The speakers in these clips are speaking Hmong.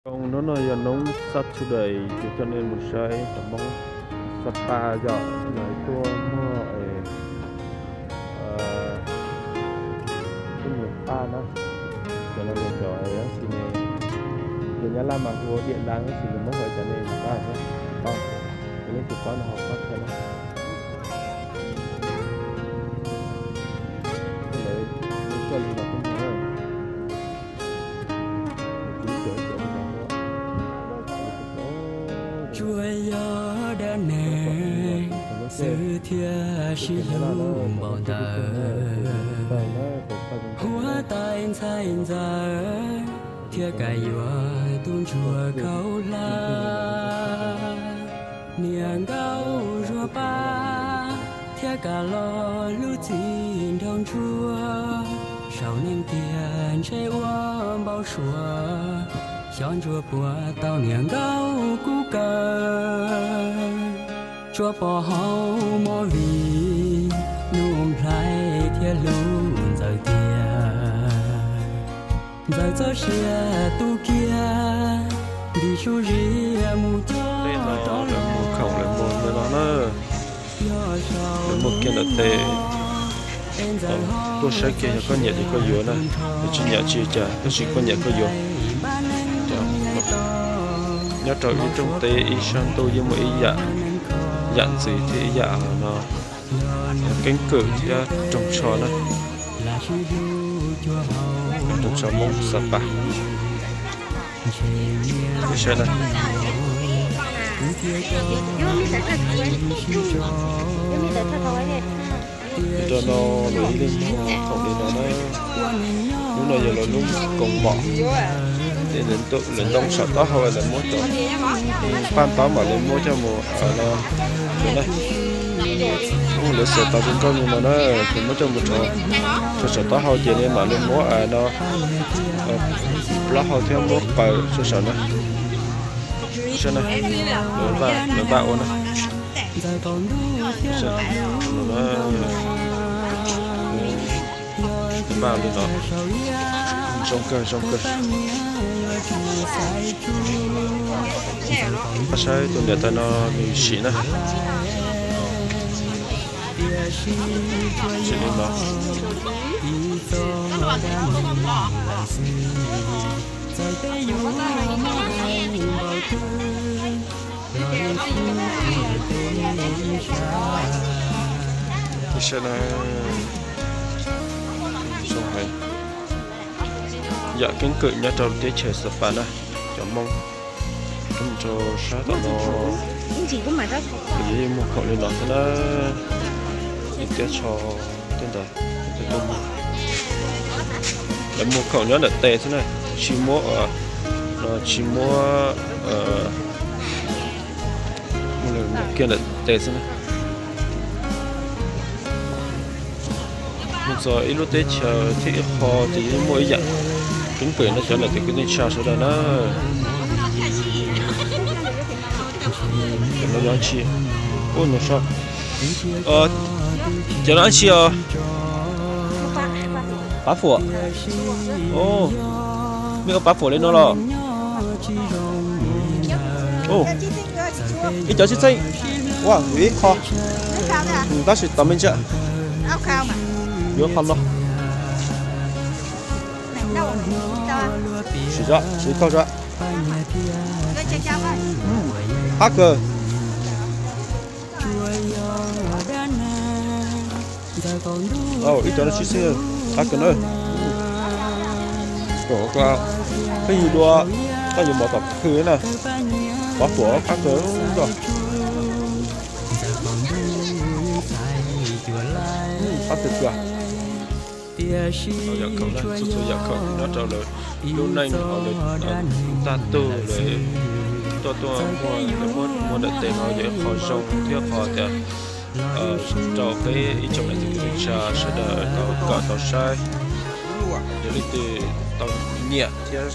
Zoo, hnub no yog hnub Saturday, kuv coj nej mus saib cov Hmoob Sapa yom, lawv tuaj muag tuaj mus paj na. Cov no yog cov, tab sis ne, yog Nyab Laj mas hu ua điện đàng, tab sis nws muab hu cov ne paj thiab. Paj, yog leej twg paub no ho pab tau na. Lawv coj li no tuaj muag na. Tsuas yog dab neeg xwb thiaj sib hlub npaum ntawd, huab tais ntxhais ntxawm thiaj kam yuav tus ntsuag khaub hlab. Niam nkauj zuag pab thiaj kam los hlub txiv nraug ntsuag. Saum neeg tiag ntshe ua npau suav, xyov ntsuag puas tau niam nkauj kub kaw. Tsuas pom hauv movie, Nuj Nplhaib thiaj hlub Ntxawm tiag. Ntxawm txoj sia tu kiag, ntim su zia mus coj rov los. Lawv muag khoom lawv muag li no na. Lawv muag kiag ntawm tes. Tuaj saib kiag yog koj nyiam ces koj yuav na, yog tsis nyiam tsis ua cas, tab sis koj nyiam koj yuav. Nyob rau ib rooj teb ib sab ntuj yeej muaj ib yam, yam ntxwv thiab ib yam no keeb kwm thiab roog tsho na. Roog tsho Hmoob Sapa. Saib na. Rau no lawv ib leeg muag khoom li no na. Hnub no yog lawv lub koom mom, lawv ntoo saum taub hau lawv muab cov paj ntaub mam li muab coj mus no na. Lawv xaws tau zoo nkauj li no na, ces muab coj mus rau saum taub hau ces li mam li muab no plaub hau thiab muab qaws rau saum na. Saib na, lawv npaj ua na. Npaj li no, zoo kawg zoo kawg. Saib tus niam tais no nws sim na. Sim li no. Saib na, zoo heev. Yam keeb kwm nyob rau teb chaws Sapa na, cov Hmoob. Rau sab tom no, yeej muag khoom li no thiab na, ib tiab tsho tej ntawd. Lawv muag khoom nyob ntawm tes xwb na, tsis muab, tsis muab, muag kiag ntawm tes xwb na. Mus txog ib lub teb chaws thiab ib qho ces yeej muaj ib yam keeb kwm no cov niam txiv kwv tij neej tsa sawv daws na. Cov no yog dab tsi? Ub, nws so. Cov no dab tsi os? Pab fuam. Mej ua pab fuam li no los? Ib cov txhiab txheej. Ua, yuav ib qho. Tab sis tau me ntsia. Yuav qho no. Siv, siv tau. Qab kawg. Ib cov no tsis xwb, qab kawg na. Peb yug dua, koj yuav mov tom khw na. Pab fuam qab kawg. Qab kawg kawg. Yam khoom na, txhua txhua yam khoom nyob rau lawv lub neej, lawv tag tug, lawv tuaj tuaj muag, lawv muab muag ntawm tes no yog ib qho zoo thiab qhov tias rau peb ib tsoom niam txiv kwv tij neej tsa sawv daws tau kawm tau saib. Yog leej twg tau nyiam thiab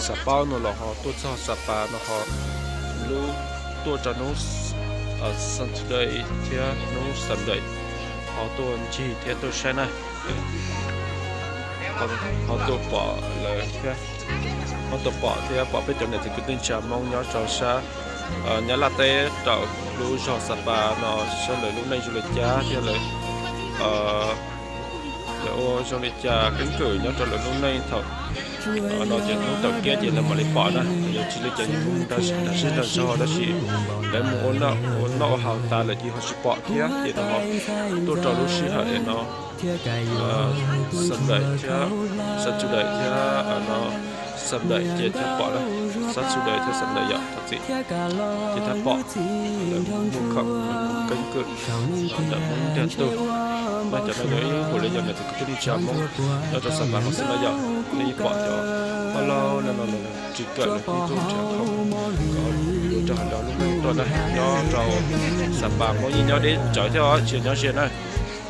xav paub no los ho tuaj txog Sapa no ho, lub tuaj rau hnub Saturday thiab hnub Sunday ho tuaj ncig thiab tuaj saib na. Ho tuaj pom lawv thiab. Muab tau pom thiab pom peb cov niam txiv kwv tij neej tsa Hmoob nyob rau sab Nyab Laj teb raws lub zog Xa Pas no sab lawv lub neej zoo li cas thiab lawv lawv ua zoo li cas keeb kwm nyob rau lawv lub neej thaum no ces hnub thaum kiab ces lawv mam li pom na. Yog tsis li cas yeej mus nrog zej nrog zog tab sis lawv mus ua noj ua haus tas lawm ces ho tsis pom thiab ces no tuaj rau lub sij hawm no Sunday thiab Saturday thiab no Sunday ces thiaj pom na. Saturday thiab Sunday yom, thov txim, ces thiaj pom lawv mus khawm keeb kwm ntawm Hmoob ntiag tug. Mas cov no yog ib hum li yog niam txiv kwv tij neej tsa Hmoob nyob rau Xa Pas no xwb na yom. Nej yeej pom cov pab laug no no tsis kawm lawv pib tuaj nrhiav khoom kom rau hauv lawv lub neej tuaj na. Nyob rau Xa Pas Hmoob yeej nyob deb tsawv thiab os, tsis yog nyob ze na.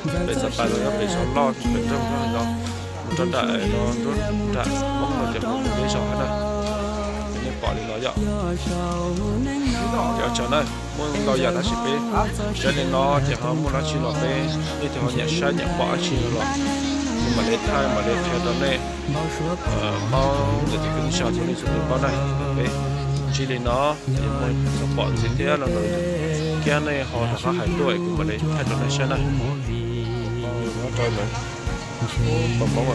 Pem Xa Pas no nyob pem zos loj pem nroog no, mus rau nram no nruab nram Hmoob no ces Hmoob mus deb zos thiab na. Nej pom li no yom. Cov tsawv na, muaj ntau yam tab sis peb saib li no ces ho muaj dab tsi los peb leej twg ho nyiam saib nyiam pom dab tsi no los kuv mam li thaij mam li qhia rau nej paub, ntawm tus kwv tij neej tsa txhua leej txhua tus paub na. Peb ntsib li no, muaj txog pom ntxiv thiab los kiag nej ho rov qab hais tuaj es kuv mam li thaij rau nej saib na. Nyob rau lawv pom pom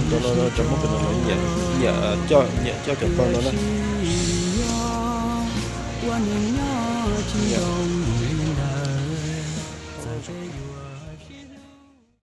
cov no cov Hmoob pem no lawv nyiam coj nyiam coj cov pog no na. Nyiam